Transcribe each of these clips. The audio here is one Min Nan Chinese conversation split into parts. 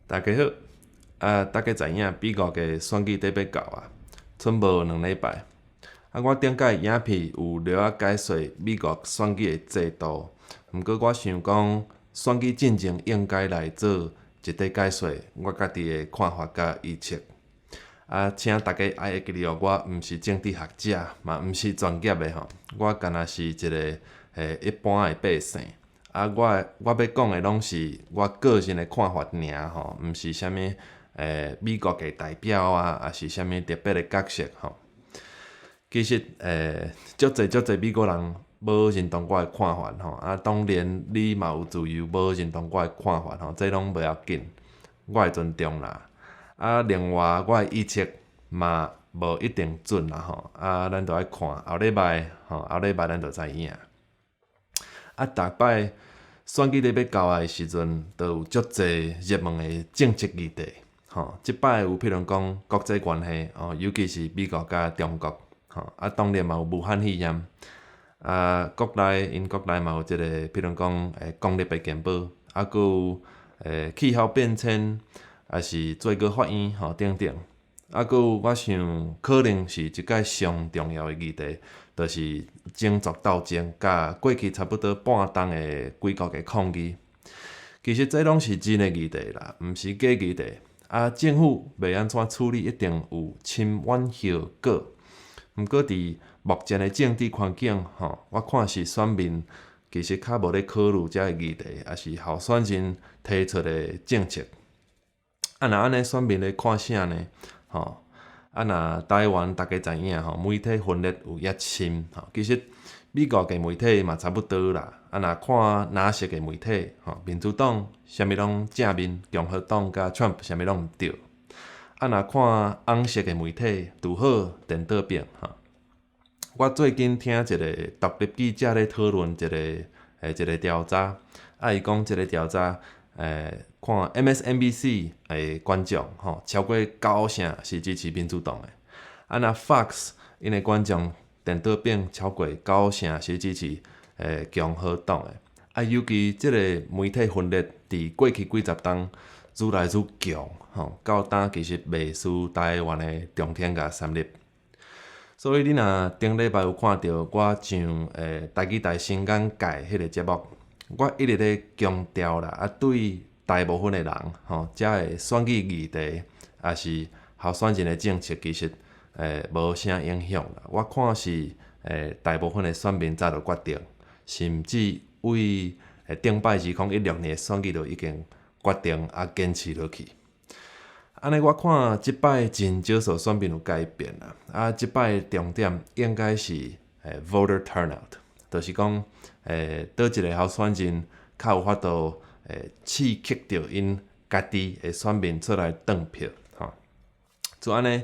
大家好，啊，大家知影美國的選舉咧欲到啊，賰無2禮拜。啊，我頂擺影片有略仔解說美國選舉的制度，毋過我想講選舉進前應該來做一塊解說，我家己的看法佮預測。啊，請大家愛會記得哦，我毋是政治學者，嘛毋是專業的吼，我干焦是一個一般的百姓。啊，我欲講的攏是我個人的看法爾吼，毋是啥物美國的代表啊，抑是啥物特別的角色吼。其實足濟足濟美國人無認同我的看法吼，啊，當然你嘛有自由無認同我的看法吼，這攏無要緊，我會尊重啦。啊，另外我的預測嘛無一定準啦吼，啊，咱著愛看後禮拜吼，後禮拜咱就知影。啊，逐擺選舉咧欲到的時陣，就有足濟熱門的政策議題，吼。這擺有譬如講國際關係，哦，尤其是美國佮中國，吼。啊，當然嘛有武漢肺炎，啊，國內𪜶國內嘛有這個譬如講公立的健保，啊，閣有氣候變遷，抑是最高法院，吼等等。啊，閣有我想可能是這擺上重要的議題，就是種族鬥爭，佮過去差不多半冬的規國的抗議。其實這攏是真的議題啦，毋是假議題。啊，政府欲按怎處理，一定有深遠後果。毋過佇目前的政治環境，吼，我看是選民其實較無咧考慮這个議題，抑是候選人提出的政策。啊，若按呢選民咧看啥呢？吼，啊，若台灣大家知影吼，媒體分裂有遐深吼，其實美國的媒體嘛差不多啦。啊，若看藍色的媒體，吼，民主黨啥物攏正面，共和黨佮 Trump 啥物攏毋對。啊，若看紅色的媒體，拄好顛倒變吼。我最近聽一個獨立記者咧討論一個調查，啊，伊講這個調查，看 MSNBC 的觀眾吼，超過九成是支持民主黨的。啊，若 Fox 𪜶的觀眾顛倒變超過九成是支持共和黨的。啊，尤其這個媒體分裂佇過去幾十冬愈來愈強，吼，到今其實袂輸台灣的中天佮三立。所以你若頂禮拜有看著我上台語大聲講界彼個節目，我一直咧強調啦，啊，對大部分的人，吼，遮个選舉議題，抑是候選人的政策，其實無啥影響啦。我看是大部分的選民早就決定，甚至為頂擺2016年的選舉就已經決定啊，堅持落去。按呢，我看這擺真少數選民有改變啦。啊，這擺重點應該是voter turnout，就是講佗一個候選人較有法度刺激著𪜶家己的選民出來轉票，吼。就按呢，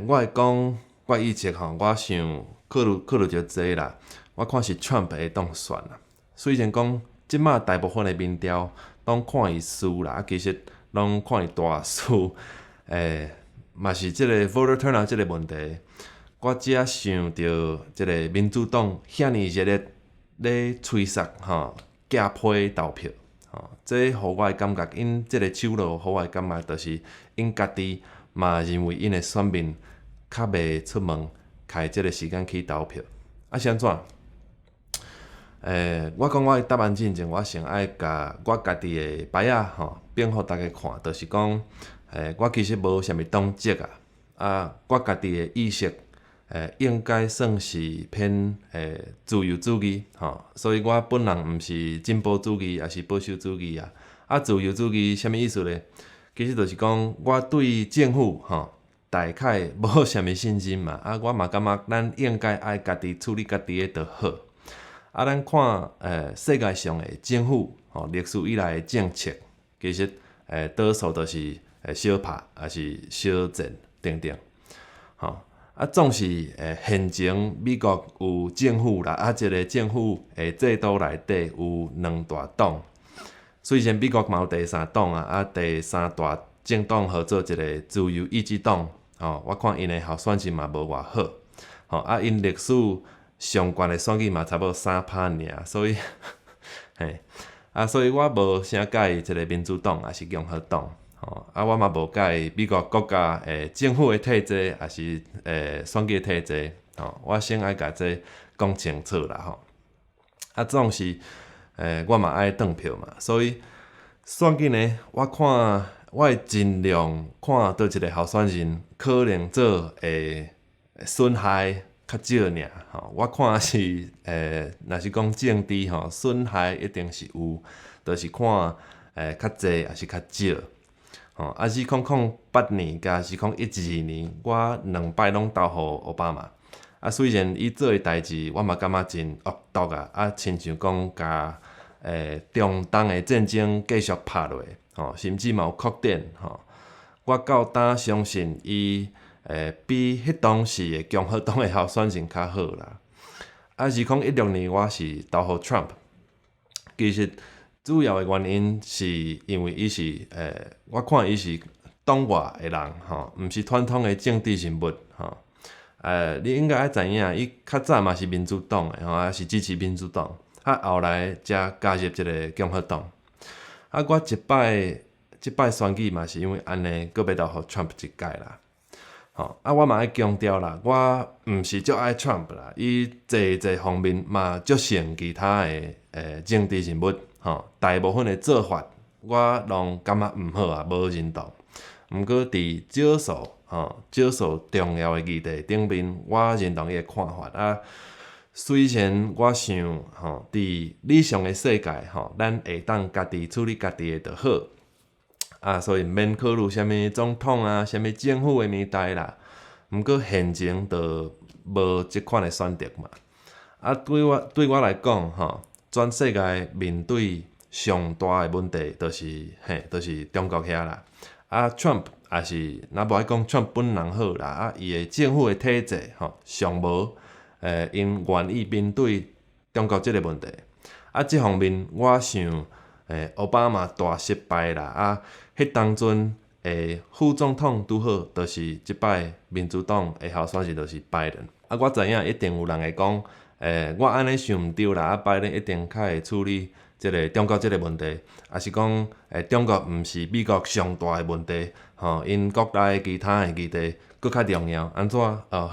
我會講我預測吼，我想考慮考慮著濟啦。我看是 Trump 會當選啦。雖然講這馬大部分的民調攏看伊輸啦，啊，其實攏看伊大輸，嘛是這個 voter turnout 這個問題，我才想著這個民主黨遐爾熱烈咧催促吼，寄批投票，吼，這予我的感覺，𪜶這個手路予我的感覺，就是𪜶家己嘛認為𪜶的選民較袂出門，開這個時間去投票，啊是按怎？我講我的答案進前，我先愛共我家己的牌仔吼，變予大家看，就是講，我其實無啥物黨籍啊，啊，我家己的意識，應該算是偏自由主義吼，所以我本人毋是進步主義，抑是保守主義啊。啊，自由主義啥物意思咧？其實就是講，我對政府吼，大概無啥物信心嘛，啊，我嘛感覺咱應該愛家己處理家己的就好。啊，咱看世界上的政府吼，歷史以來的政策，其實多數都是相拍，抑是相戰等等，吼。啊，總是現前美國有政府啦，啊，這個政府的制度內底有兩大黨，雖然美國嘛有第三黨啊，啊，第三大政黨號做一個自由意志黨，吼，我看𪜶的候選人嘛無偌好，吼，啊，𪜶歷史上懸的選舉嘛差不多3趴爾，所以，嘿，啊，所以我無啥佮意這个民主黨，抑是共和黨，吼。啊，我嘛無佮意美國國家的政府的體制，抑是選舉體制，吼。我先愛共這講清楚啦，吼。啊，總是我嘛愛轉票嘛，所以選舉呢，我看我會盡量看佗一个候選人可能做的損害較少爾，吼。我看是若是講政治吼，損害一定是有，就是看較濟抑是較少。吼，啊，2008年佮2012年，我兩擺攏投予奧巴馬。啊，雖然伊做的代誌，我嘛感覺真惡毒啊！啊，親像講共中東的戰爭繼續拍落，吼，甚至嘛有擴展，吼。我到今相信伊比彼當時的共和黨的候選人較好啦。啊，2016年我是投予 Trump，其實主要的原因是因為伊是我看伊是黨外的人，吼，毋是傳統的政治人物，吼。你應該愛知影，伊較早嘛是民主黨的，吼，也是支持民主黨，啊，後來才加入這个共和黨。啊，我這擺選舉嘛是因為按呢，閣欲投予 Trump 一擺啦。吼，啊，我嘛愛強調啦，我毋是足愛 Trump 啦，伊濟濟方面嘛足勝其他的政治人物，吼，大部分的做法我攏感覺毋好啊，無認同。毋過佇少數吼，少數重要的議題頂面，我認同伊的看法啊。雖然我想吼，佇理想的世界吼，咱會當家己處理家己的就好。啊，所以毋免考慮啥物總統啊，啥物政府的年代啦。毋過現前就無這款的選擇嘛。啊，對我來講吼，全世界面對上大的問題，就是嘿，就是中國遐啦。啊，Trump 也是，若無愛講 Trump 本人好啦，啊，伊的政府的體制吼，上無𪜶願意面對中國這个問題。啊，這方面我想，奧巴馬大失敗啦。啊，彼當陣的副總統拄好，就是這擺民主黨的候選人，就是拜登。啊，我知影一定有人會講，我按呢想毋對啦，啊，拜登一定較會處理這个中國這个問題，抑是講，中國毋是美國上大的問題，吼，𪜶國內其他的議題閣較重要。按怎？哦，好，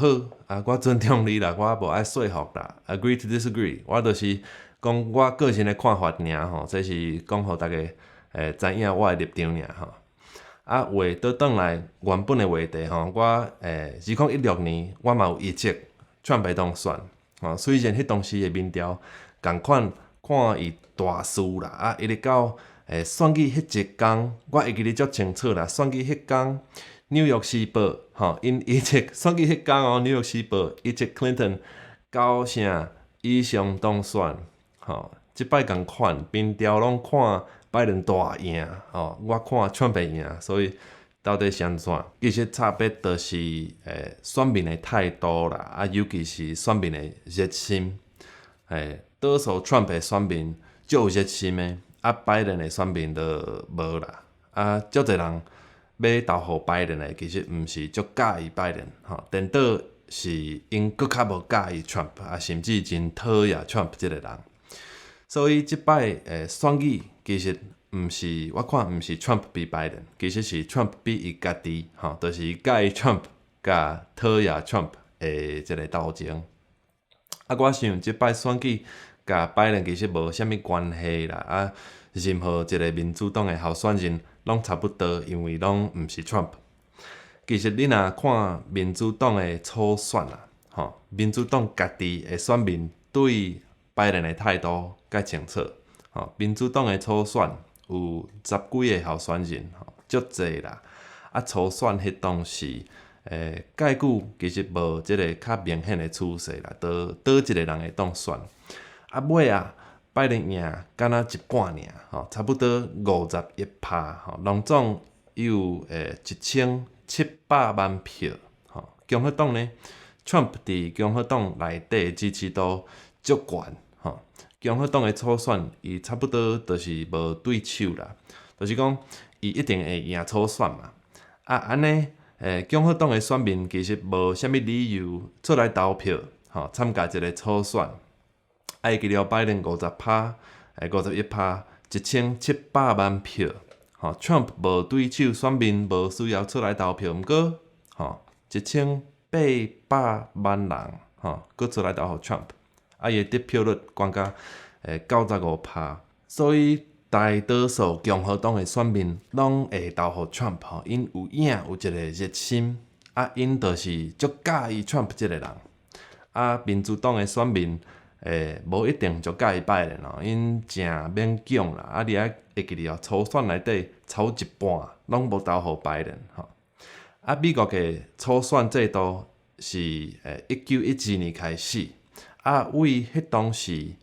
啊，我尊重你啦，我無愛說服啦，agree to disagree，我就是講我個人的看法爾吼，這是講予逐家知影我的立場爾吼。啊，話倒轉來原本的話題吼，我2016年我嘛有預測川普當選，吼，雖然彼當時的民調仝款看伊大輸啦，啊，一直到選舉彼一工，我會記得足清楚啦。選舉彼工，紐約時報吼，𪜶預測選舉彼工哦，紐約時報預測 Clinton 九成以上當選，吼，這擺仝款民調攏看拜登大贏，吼，我看川普贏，所以到底是按怎？其實差別就是選民的態度啦，啊，尤其是選民的熱心，多數川普選民足有熱心的，啊，拜登的選民就無啦，啊，足濟人欲投予拜登的，其實毋是足佮意拜登，吼，顛倒是𪜶閣較無佮意 Trump，啊，甚至真討厭 Trump 這个人。所以這擺選舉其實毋是，我看毋是 Trump 比拜登，其實是 Trump 比伊家己，吼，就是佮意 Trump 佮討厭 Trump 的這个鬥爭。啊，我想這擺選舉佮拜登其實無啥物關係啦，啊，任何一个民主黨的候選人攏差不多，因為攏毋是 Trump。其實你若看民主黨的初選啊，吼，民主黨家己的選民對拜登的態度較清楚。吼，民主黨的初選有十幾个候選人，吼，足濟啦。啊，初選彼當時，蓋久其實無這个較明顯的趨勢啦，佗佗一个人會當選。啊，尾仔，拜登贏，敢若一半爾，吼，差不多51趴，吼，攏總有1700萬票，吼。共和黨呢，Trump 佇共和黨內底支持度足懸，吼。共和黨的初選，伊差不多就是無對手啦，就是講伊一定會贏初選嘛。啊，按呢，共和黨的選民其實無啥物理由出來投票，吼，參加這个初選。啊，會記得拜登50趴，51趴， 1700萬票。吼，Trump 無對手，選民無需要出來投票，毋過吼，1800萬人吼，閣出來投予 Trump，啊，伊的得票率懸甲95%，所以大多數共和黨的選民攏會投予 Trump 吼，𪜶有影有一個熱心，啊，𪜶就是足佮意 Trump 這個人。啊，民主黨的選民無一定足佮意拜登哦，𪜶誠勉強啦。啊，你愛會記得哦，初選內底超一半攏無投予拜登吼。啊，美國的初選制度是1912年開始，啊，為彼當時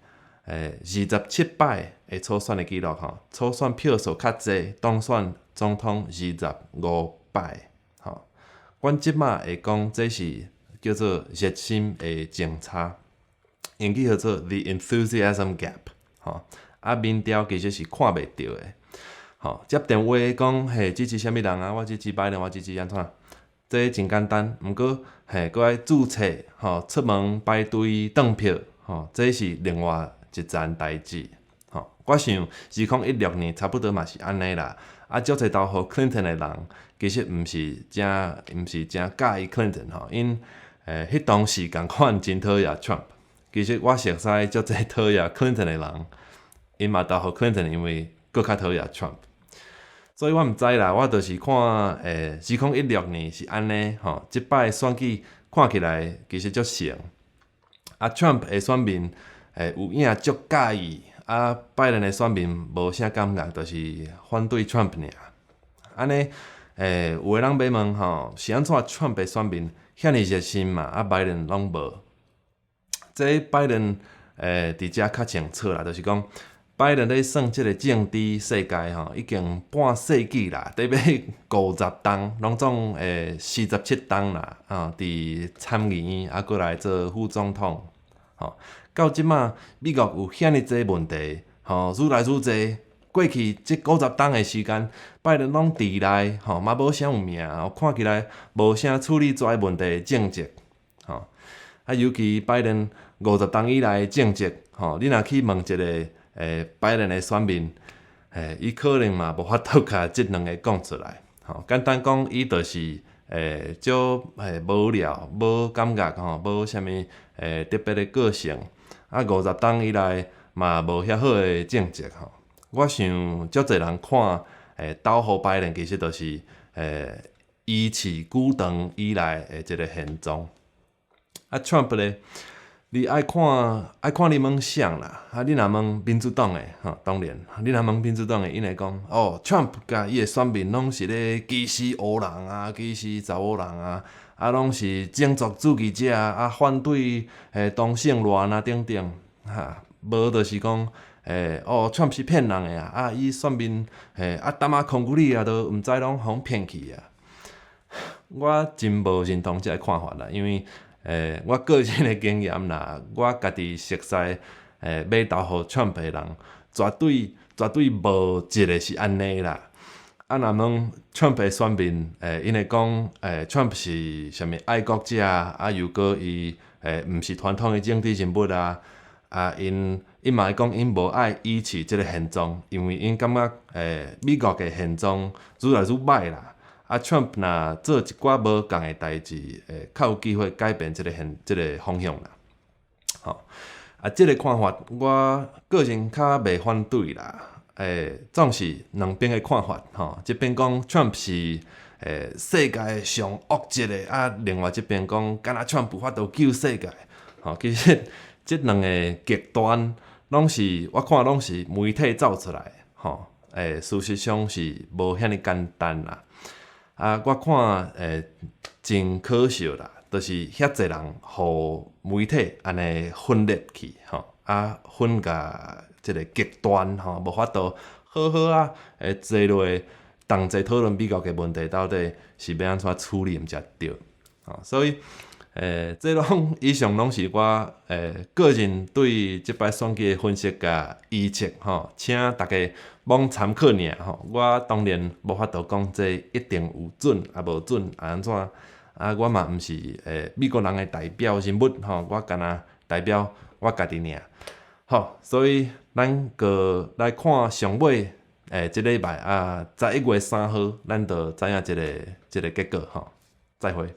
27擺的初選的記錄吼，初選票數較濟，當選總統25擺吼。阮這馬會講這是叫做熱心的政差，英語號做 The Enthusiasm Gap 吼。啊，民調其實是看袂著的，吼。接電話講嘿支持啥物人啊？我支持拜登，我支持按怎？這真簡單，毋過嘿，閣愛註冊吼，出門排隊轉票吼，這是另外一層代誌吼。我想2016年差不多嘛是按呢啦。啊，足濟投予 Clinton 的人，其實毋是誠佮意 Clinton 吼，𪜶彼當時仝款真討厭 Trump。其實我熟似足濟討厭 Clinton 的人，𪜶嘛投予 Clinton，因為閣較討厭 Trump。所以我毋知啦，我就是看2016年是按呢吼，這擺選舉看起來其實足成。啊，Trump 的選民有影足佮意，啊，拜登的選民無啥感覺，就是反對 Trump 爾。按呢有的人欲問吼，是按怎 Trump 的選民遐爾熱心嘛？啊，拜登攏無。這拜登佇遮較清楚啦，就是講拜登咧算這個政治世界吼，已經半世紀啦，得欲50冬，攏總47冬啦，啊，佇參議院啊，閣來做副總統，吼，到這馬美國有遐爾濟問題，吼，愈來愈濟。過去這50冬的時間，拜登攏佇內，吼，嘛無啥有名，看起來無啥處理遮問題的政績，吼。啊，尤其拜登50冬以來的政績，吼，你若去問一個拜登的選民，伊可能嘛無法度共這兩个講出來，吼。簡單講，伊就是足無聊、無感覺吼，無啥物特別的個性。啊，50冬以來嘛無遐好的政績吼。我想足濟人看投予拜登，其實就是維持久長以來的這个現狀。啊，Trump 咧，你愛看你問誰啦。啊，你若問民主黨的吼，當然，你若問民主黨的，𪜶會講哦，Trump 佮伊的選民攏是咧歧視黑人啊，歧視查某人啊，啊，攏是種族主義者啊，反對同性戀啊等等，哈，無就是講哦，Trump 是騙人的啊，啊，伊選民啊，淡仔空距離啊，都毋知攏予騙去啊。我真無認同這个看法啦，因為我個人的經驗啦，我家己熟似欲投予 Trump 的人，絕對絕對無一个是按呢啦。啊，若問 Trump 的選民，𪜶會講，Trump 是啥物愛國者啊，又閣伊毋是傳統的政治人物啊，啊，𪜶嘛會講𪜶無愛維持這个現狀，因為𪜶感覺美國的現狀愈來愈䆀啦。啊，Trump 若做一寡無仝的代誌，會較有機會改變這个方向啦。吼，啊，這个看法我個人較袂反對啦。總是兩邊的看法，吼，這邊講 Trump 是世界上惡質的，啊，另外這邊講敢若 Trump 有法度救世界，吼，其實這兩个極端攏是我看攏是媒體造出來的，吼，事實上是無遐爾簡單啦。啊，我看真可惜啦，就是遐濟人予媒體按呢分裂去，吼，啊，分共這个極端，吼，無法度好好啊，坐落同齊討論美國的問題到底是欲按怎處理才對，吼，所以，這攏以上攏是我個人對這擺選舉的分析佮預測，吼，請大家罔參考爾，吼，我當然無法度講這一定有準啊無準啊按怎，啊，我嘛毋是美國人的代表人物，吼，我干焦代表我家己爾。好，所以咱閣來看上尾這禮拜啊，11月3號，咱就知影這个結果吼。再會。